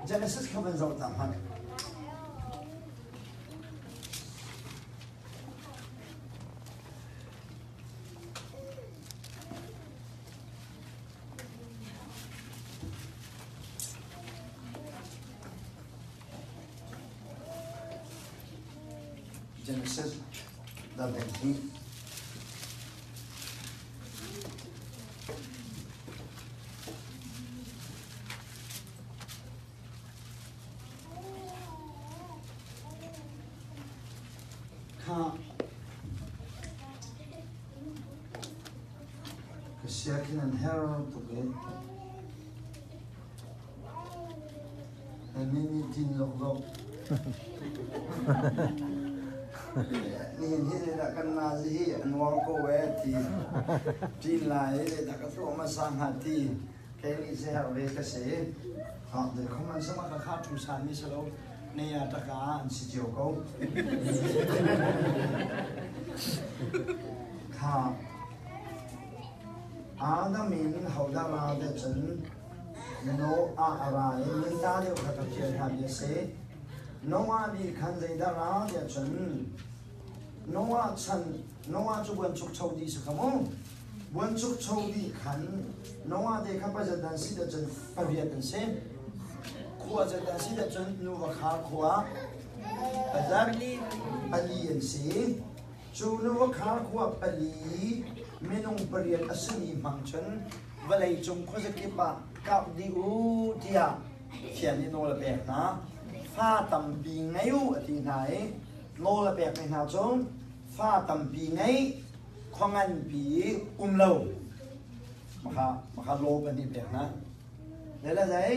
Genesis kha van zoh ta hmanh. Genesis dal 2. Kha ka sia khin an her tuk i Nannih nih tin lawklawk. Nihin hi zeidah kan nazi hi a nuar ko ee ti ṭin lai i zeidah ka tuah hmasa hnga ti kei nih siaherh ve ka si. Zeikhom an sama ka kha ṭhu sanmi si lo ne ya taka an si cio ko. Kha Adam in hodah ra te cun Noah a ra i minta deuh kha ka ṭial hna mi a si. Noah nih khan zeidah ra tiah cun Noah chan Noah cu buanchukcho dih si kha mu. Buanchukcho dih khan Noah te kha pazat an si cun pariat an si. Khua zat an si cun nuva khar khua pazat pali an si. Cu nuva khar khua pali minung pariat a simi hmang cun vawleicung khuazakip ah kauh dih u tiah Pathian nih nawl a pek hna. Fa tampi ngei u a ti hna i nawl a pekmi hna cu fa tampi ngei khua nganpi um lo makha makha law pahnih pek hna. Le le zei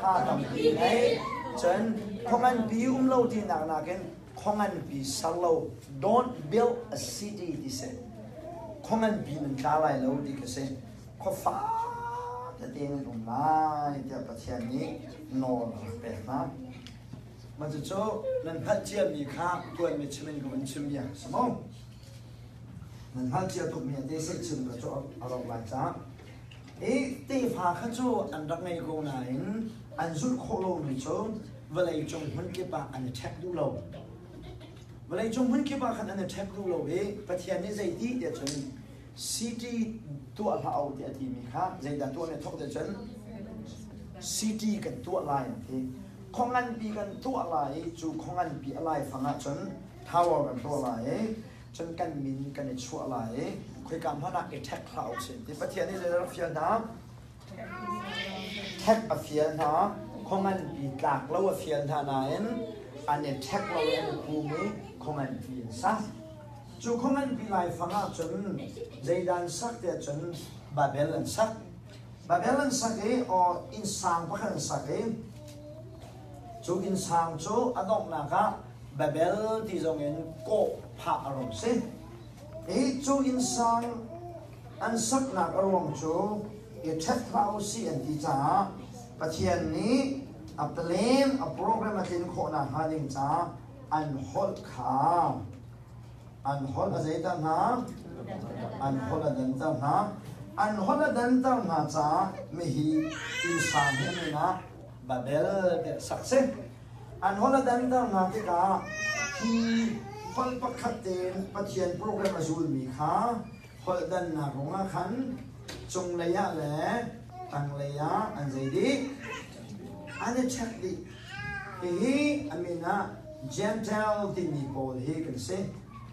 fa tampi ngei cun khua nganpi um lo tinak nakin khua nganpi ser lo don't build a city ti si khua nganpi nan tla lai lo ti ka si khua fa tete nan um lai tiah Pathian nih nawl a rak pek hna mah cucu nan hngalh ciami kha tuanmi chim in ka vun chim bia si mu nan hngalh cia tukmi a te seh chim ka cu a rok lai caah i tefa kha cu an rak ngei ko nain an zulh khawh lomi cu vawleicung hmunkip ah an i ṭhek duh lo. Vawleicung hmunkip ah khan an i ṭhek duh lo i Pathian nih zeiti tiah cun city tuah hlah u tiah a timi kha zeidah tuah nih thawk tiah cun city kan tuah lai an ti. Khua nganpi kan tuah lai i cu khua nganpi a laifang ah cun tower kan tuah lai i cun kan min kan i chuah lai i khoika hmanh ah i ṭhek hlah u sih ti. Pathian nih zeidah rak fial hna? Ṭhek a fial hna, khua nganpi tlak lo a fial hna nain an i ṭhek lo i an i pum i khua nganpi an sak. Cu khua nganpi laifang ah cun zeidah an sak tiah cun Babel an sak. Babel an sak i aw innsang pakhat an sak i cu innsang cu a donghnak ah Babel ti zong in kawh phah a rung si. Hi cu innsang An saknak a ruang cu i ṭhet hlah u sih an ti caah Pathian nih a plan, a program a tlin khawh nakhnga ding caah an holh kha an holh a zeiter hna? An holh a danter hna. An holh a danter hna caah mihi innsang hi a min ah Babel tiah sak si. An holh a danter hna tikah hi holh pakhat tein Pathian program a zulmi kha Holh dannak ruangah khan cunglei ah le tanglei ah an zei dih? An i ṭhek dih. Hihi a min ah Gentile timi pawl hi kan si.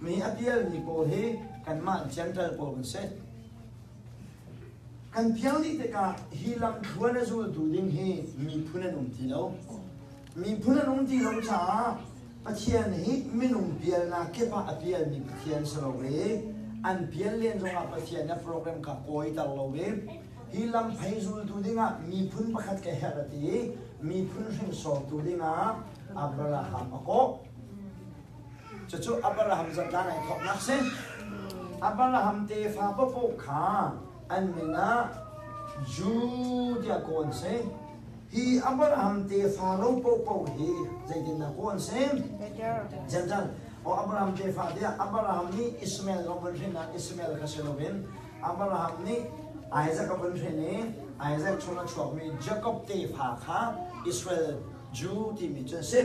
Mi a pialmi pawl hi kanmah Gentile pawl kan si. Kan pial dih tikah hi lamthluan a zultu ding hi miphun an um ti lo. Miphun an um ti lo caah Pathian hi minung pialnak kip ah a pialmi Pathian si lo i an pial len zongah Pathian a program kha kawiter lo i hi lamphei zultu dingah miphun pakhat ka herh a ti i miphun hringsortu dingah Abraham a kawh. Cucu Abraham zatlang ai thawknak si. Abraham tefa paohpaoh kha an min ah Jew tiah kawh an si. Hi Abraham tefa lo paohpaoh hi zeitindah kaw an si? Gentile. O Abraham tefa tiah Abraham nih Ishmael a vun hrin ah Ishmael kha si loin Abraham nih Isaac a vun hrin i Isaac chung a chuakmi Jacob tefa kha Israel Jew timi cu an si.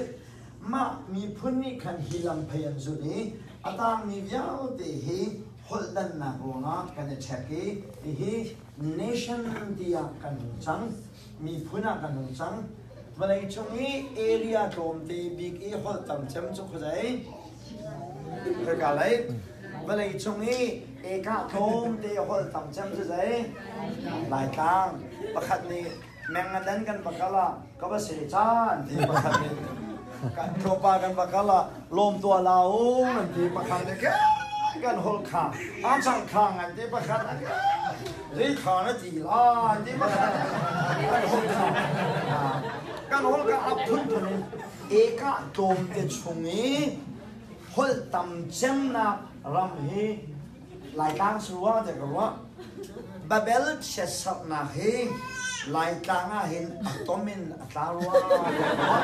Mah miphun nih khan hi lam phei an zulh i a tangmi vialte hi holh dannak ruangah kan i ṭhek i hihi nation tiah kan hung cang, miphun ah kan hung cang. Vawleicung i area tlawmte bik i holh tam cem cu khuazei? Khoika lei? Vawleicung i eka tlawmte holh tam cem cu zei? Laitlang. Pakhat nih meng a dan kan va kal ah ka va se ca an ti pakhat nih kan tlawmpa kan va kal ah lawm tua la um an ti pakhat nih kan holh kha a chang khang an ti pakhat zei kha na ti la an ti pakhat kan holh kha kan holh kha a phunphun in eka tlawmte chung i holh tam cemnak ram hi Laitlang si rua tiah ka ruah. Babel chiatserhnak hi Laitlang ah hin a tom in a tla rua tiah ka ruah.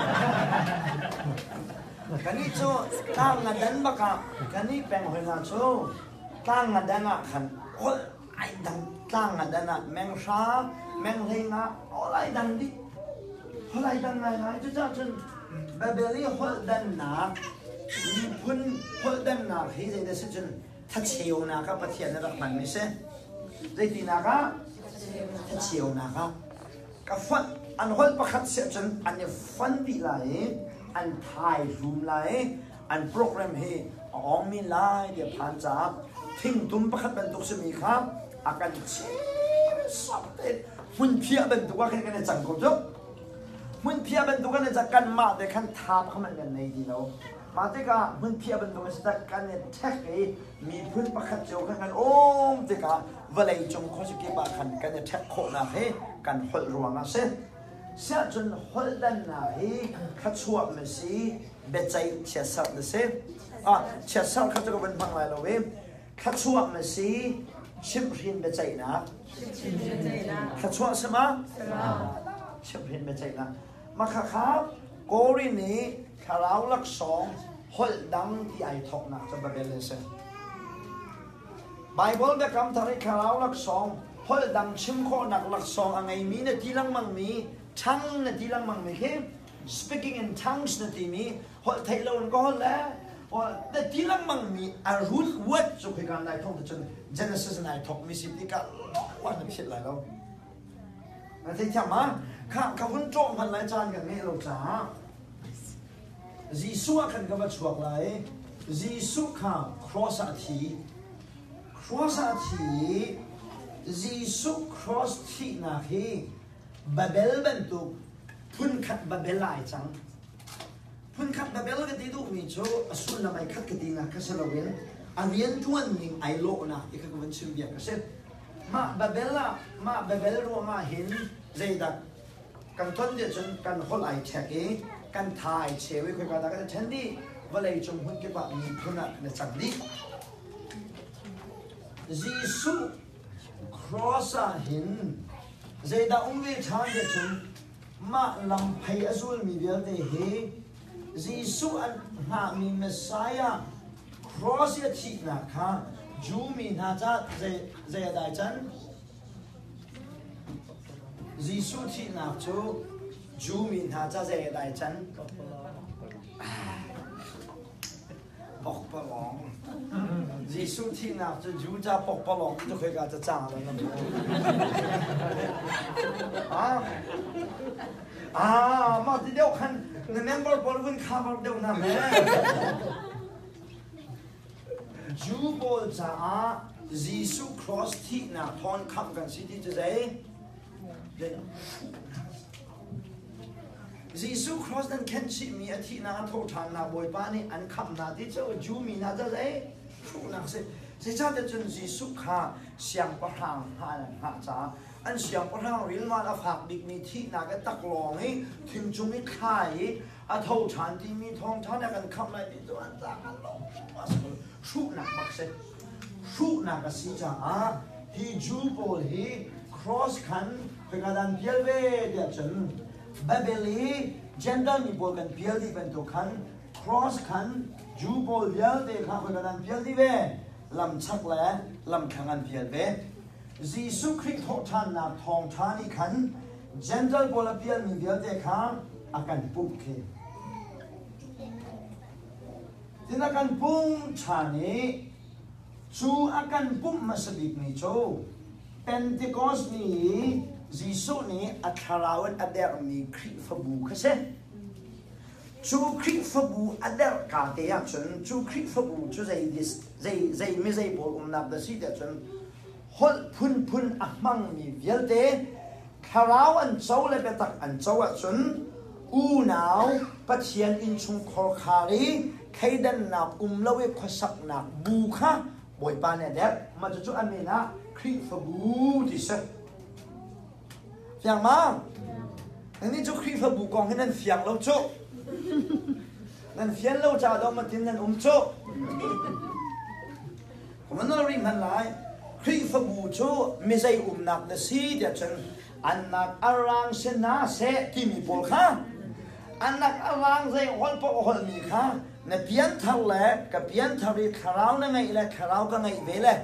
Kannih cu tlang nga dan bak ah kannih peng hoi hna cu tlang nga dan ah khan holh ai dang tlang nga dan ah menghra menghlei nga holh ai dang dih holh ai dang ngaingai cucaah cun Babel i holh dannak miphun holh dannak hi zeidah si cun thacheunak ah Pathian a rak hmanmi si. Zeitinak ah? Thacheunak ah. Ka fonh, an holh pakhat siah cun an i fon dih lai i an thai hlum lai i an program hi a awng min lai ti a phan caah thingtum pakhat bantuk simi kha a kan chim sap te hmunphiah bantuk ah khan kan i cang ko cu. Hmunphiah bantuk kan i cang kanmah te khan tha pakhat kan nei ti lo. Mah tikah hmunphiah bantuk a si tak kan i ṭhek i miphun pakhat cio khan kan um tikah vawleicung khuazakip ah khan kan i ṭhek khawhnak hi kan holh ruang ah si. Siahcun holh dannak hi thluachuah na si, biaceih chiatserh na si. Ah, chiatserh kha cu ka vun hmang lai lo i thluachuah na si, chimhhrin biaceihnak. Thluachuah si ma? Chimhhrin biaceihnak. Mah khakha Korin i thlarau laksawng holh dang ti ai thawknak cu Babel a si. Baibal biakam thar i thlarau laksawng holh dang chim khawhnak laksawng a ngeimi na ti lengmangmi tongue na ti lengmangmi khi speaking in tongues na timi holh theih lo in ka holh le na ti lengmangmi a root word cu khika nai thawk cun Genesis nai thawkmi si tikah lawng na philh lai lo. Na theithiam ma? Kha ka hun ṭawh hmanh lai caan kan ngeih lo caah Jesuh ah khan ka va chuak lai. Jesuh kha cross ah a thi. Cross ah a thi i Jesuh cross thihnak hi Babel bantuk phunkhat Babel ai cang. Phunkhat Babel ka ti duhmi cu a sullam ai khat ka tinak kha si loin a rianṭuan ning ai lawhnak ti kha ka van chim bia ka si. Mah Babel ah mah Babel ruangah hin zeidah kan ton ti cun kan holh ai ṭhek i kan tha ai cheu i khoika dah kan i ṭhen dih vawlei cung hmun kip ah miphun ah kan i cang dih. Jesuh cross ah hin zeidah um ve ṭhan ti cun mah lamphei a zulmi vialte hi Jesuh an hngahmi Messiah cross i a thihnak kha Jew mi hna ca zei a dai can? Jesuh thihnak cu Jew mi hna ca zei a dai can? Pokpalawng. Jesuh thihnak cu Jew ca pokpalawng cu khoika ca cang lo na Ah, ah, mah ti deuh khan na member pawl vun cover deuh na me. Jew pawl caah Jesuh cross thihnak thawn khamh kan si ti cu zei? Jesuh cross nan khenh chihmi a thihnak a thawhṭhannak Bawipa nih an khamh hna ti cu Jew mi hna cu zei hruhnak si. Zeicahtiah cun Jesuh kha siangpahrang hna an hngah caah an siangpahrang rilmal a fak bikmi thihnak i taklawng i thingcung i thlai i a tho ṭhan timi thawngṭha nih a kan khamh lai ti cu an ca kan lawng a si hruhnak bak si. Hruhnak a si caah hi Jew pawl hi cross khan khoika dah an pial ve tiah cun Babel i Gentile mi pawl kan pial dih bantuk khan cross khan Jew pawl vialte kha khoika dah an pial dih ve lamchak le lamthlang an pial ve. Jesuh Khrih thawhṭhannak thawngṭha nih khan Gentile pawl a pialmi vialte kha A kan pumh khi. Tin a kan pumh ṭhan i cu a kan pumh hmasa bikmi cu Pentecost ni i Jesuh nih a thlarau in a derhmi Khrihfabu kha si. Cu Khrihfabu a derh ka te ahcun cu Khrihfabu cu zei zei zei mi zei pawl umnak dah si tiah cun holh phunphun a hmangmi vialte thlarau an co le biatak an co ahcun unau Pathian innchungkhar khar i thleidannak um lo i khuasaknak bu kha Bawipa nih a derh. Mah cucu a min ah Khrihfabu ti si. Fiang ma? Nannih cu Khrihfabu kong hi nan fiang lo cu. Nan fian lo caah dawh matin nan um cu. Ka rih hmanh lai. Khrihfabu cu mizei umnak na si tiah cun annak a rang si na seh timi pawl kha annak a rang zei holh paoh a holhmi kha na pianthar le ka pianthar i thlarau na ngeih le thlarau ka ngeih ve le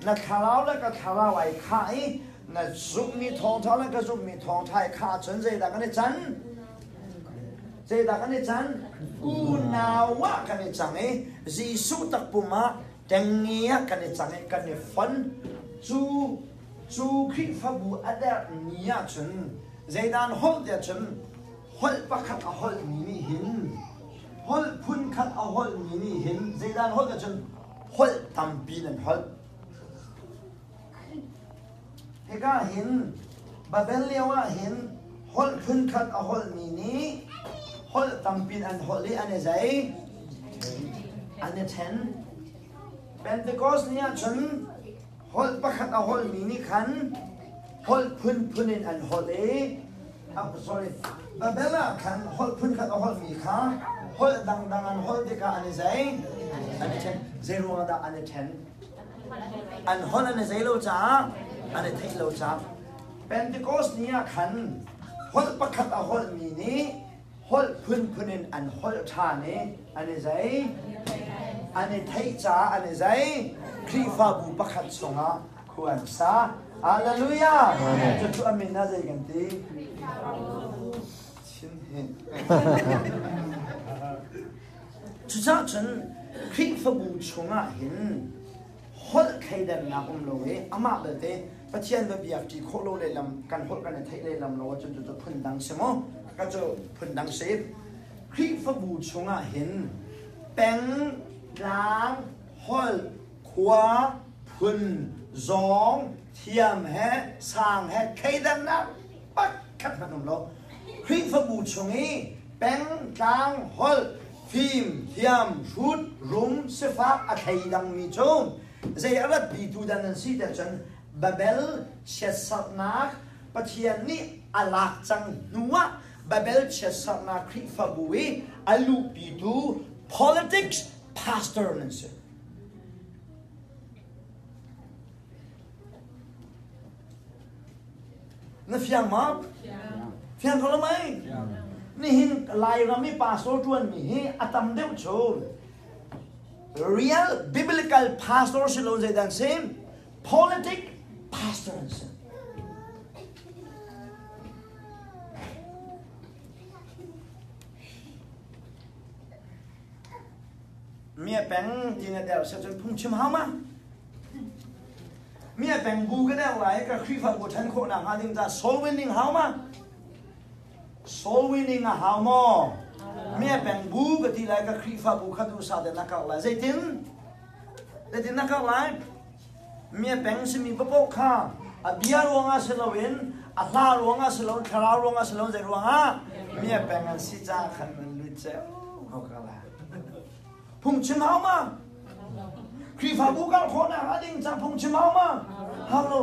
na thlarau le ka thlarau ai khah i na zumhmi thawngṭha le ka zumhmi thawngṭha ai khah ahcun zeidah kan i can? Zeidah kan i can? Unau ah kan i cang i Jesuh takpum ah ṭengnge ah kan i cang i kan i fon. Cu cu Khrihfabu a derh ni ahcun zeidah an holh tiah cun holh pakhat a holhmi nih hin holh phunkhat a holhmi nih hin zeidah an holh tiah cun holh tampi in an holh. Hika hin Babel lio ah hin holh phunkhat a holhmi nih holh tampi in an holh i an i zei? An i ṭhen. Pentecost ni ahcun holh pakhat a holhmi nih khan holh phunphun in an holh i sorry Babel ah khan holh phunkhat a holhmi kha holh dangdang an holh tikah an i zei? An i ṭhen. Zei ruangah dah an i ṭhen? An holh an i zei lo caah an i theih lo caah Pentecost ni ah khan holh pakhat a holhmi nih holh phunphun in an holh ṭhan i an i zei an i theih caah an i zei Khrihfabu pakhat chungah khua an sa. Hallelujah! Cucu a min ah zei kan ti? Chin hin. Cucaah cun Khrihfabu chungah hin holh thleidannak um lo i amah belte Pathian va biak ṭi khawh lo lehlam kan holh kan i theih lehlam lo ahcun cucu phundang si maw? Ka cu phundang si. Khrihfabu chungah hin peng, tlang, holh, khua, phun, zawng, thiam he, sang he thleidannak pakhat hmanh um lo. Khrihfabu chung i pengtlang holh fim thiam hrut rum sifak a thleidangmi cu zei a ratpitu dan an si tiah cun Babel chiatserhnak Pathian nih a lak cang hnuah Babel chiatserhnak Khrihfabu i a luhpitu politics pastor nan si. Na fiang ma? Fiang ko lo mei? Nihin Lairam i pastor ṭuanmi hi a tam deuh cu real biblical pastor si lo zeidah an si? Politic pastor an si. Mi a peng ti na der se cun phungchim hau ma? Mi a peng bu ka deuh lai ka Khrihfabu ṭhen khawh nakhnga ding ca soul winning hau ma? Soul winning a hau maw? Mi a peng bu ka ti lai ka Khrihfabu kha duhsah tein na karh lai. Zeitin? Zeitin na karh lai? Mi a peng simi paoh kha a bia ruangah si loin a hla ruangah si loin thlarau ruangah si loin zei ruangah mi a peng an si caah khan an lut ceu ko ka la. Phungchim hau ma? Khrihfabu kal khawhnak a ding cang phungchim hau ma? Hau lo.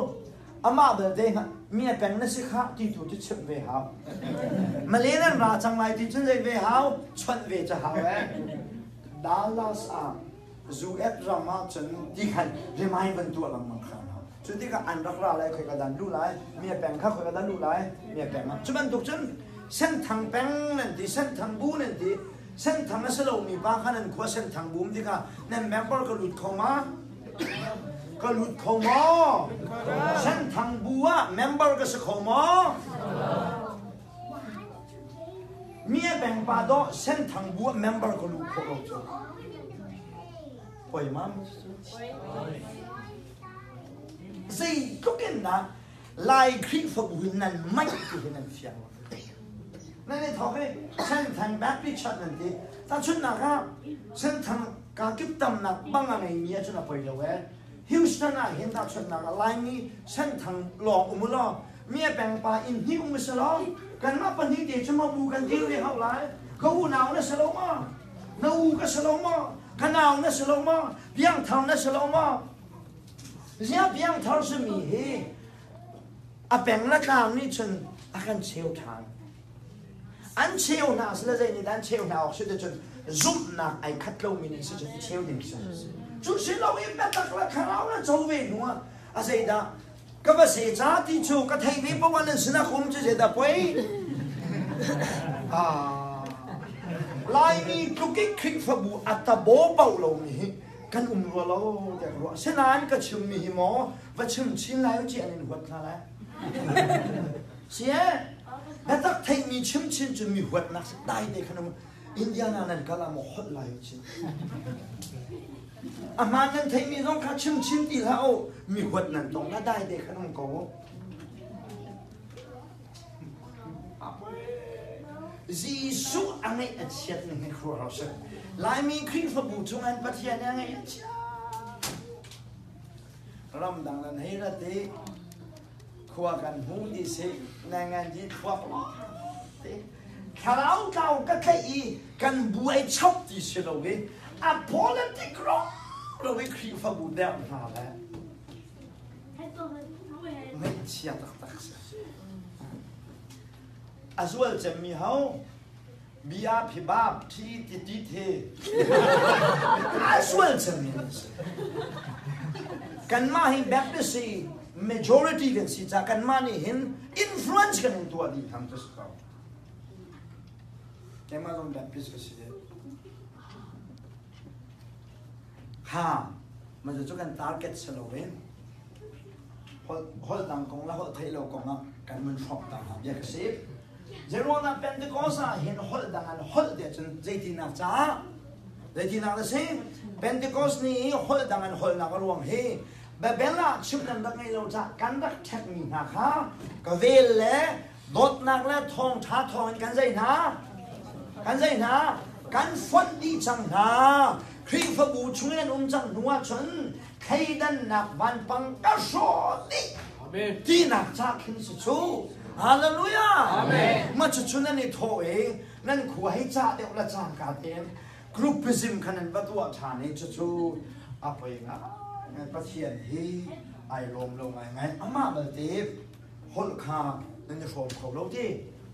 Amah belte mi a peng na si khah ti tu cu chimh ve hau. Malen an ra cang lai ti cun zei ve hau? Chawnh ve cu hau eh. Dallas ah US ram ah cun ti khan remind van tuah lengmang kha hau. Cu tikah an rak ra lai khoi ka dan luh lai, mi a peng kha khoi ka dan luh lai, mi a peng ah. Cu bantuk cun Senthang peng nan ti, Senthang bu nan ti, Senthang a si lomi pa kha nan khua Senthang bum tikah nan member ka lut kho ma? Ka lut kho maw? Senthang bu ah member ka si kho maw? Mi a peng pa dawh Senthang bu ah member ka luh khawh lo cu. Poi ma Zeitluk in dah Lai Khrihfabu hi nan maih ti hi nan fiang lo. Nan i thawk i Senthang Baptist Church nan ti. Tahchunhnak ah Senthang kakip tamnak bang a ngeimi ahcun a poi lo ee. Houston ah hin tahchunhnak ah Laimi Senthang lawng um u law mi a peng pa inn hnih um si law kanmah pahnih te cu maw bu kan dir ve hau lai. Ka unau na si lo maw? Na u ka si lo maw? Ka nau na si lo maw? Piangthar na si lo maw? Ziah piangthar simi hi a peng le tlang nih cun a kan cheu ṭhan. An cheu hna si le zei nih dah an cheu hna awk si ti cun zumhnak ai khat lomi nih si cun i cheu ding si. Cu si lo i biatak le thlarau le co ve hnu ah a zeidah ka va se ca ti cu ka theih ve paoh ah nan sinah ka um cu zeidah poi? Ah, Laimi tluk i Khrihfabu a tabo bau lomi hi kan um rua lo tiah ka ruah. Sinain ka chimmi hi maw va chim chin lai u ci an in huat hna lai. Si eh? Biatak theihmi chim chin cu mi huatnak si dai te khan um. Indiana nan kal ah maw holh lai u ci. A hmaan nan theihmi zong kha chim chin ti hlah u. Mi huat nan tong na dai te khan um ko. Jesuh a ngeih a chiat ning hi khuaruahhar si. Laimi Khrihfabu chung an Pathian a ngeih a chiat. Ramdang nan hei rat i khua kan hmu ti si ngan di thluak te thlarau tlau ka tlaih i kan bu ai chap ti si lo i a politic ro lo i Khrihfabu deuh hna le ngaihchia taktak si. A zual cemmi ho bia phi bab thi ti ti the a zual cemmi an si. Kanmah hi Baptist hi majority kan si ca kanmah nih hin influence kan in tuah dih tham cu si ko. Keimah zong Baptist ka si. Ha, mah cu kan target si lo in holh dang kong le holh theih lo kong ah kan mun hrawk ta hna bia ka si. Zeiruangah Pentecost ah hin holh dang an holh tiah cun zeitinak caah zeitinak na si? Pentecost ni i holh dang an holhnak a ruang hi Babel ah chimh nan rak ngei lo caah kan rak ṭhekmi hna kha ka vel le dawtnak le thawngṭha thawngin kan zei hna kan zei hna kan fonh dih cang hna Khrihfabu chungin an um cang hnu ahcun thleidannak vanpang ka hrawh dih tinak ca khin si cu Hallelujah Amen ma cucu nan i thawh i nan khua hei cah deuh la cangka tein groupism khan nan va tuah ṭhan i cucu a poi ngai Pathian hi ai lawm lo ngaingai amah balte holh kha nan i hrawm kho lo ti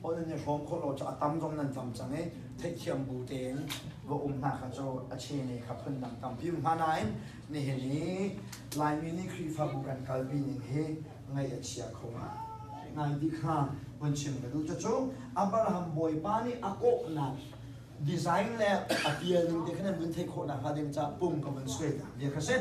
holh nan i hrawm khawh lo cu a tam zong nan tam cang i theihthiam bu tein va um hna kha cu a chene kha phundang tampi um hna nain nihin i Laimi nih Khrihfabu kan kalpi ning hi ngaih a chia kho ngai ti kha vun chim ka duh. Cucu Abraham Bawipa nih a kawhnak design le a pial ning te kha nan vun theih khawh nakhnga ding caah pung ka vun suai ta bia kha si.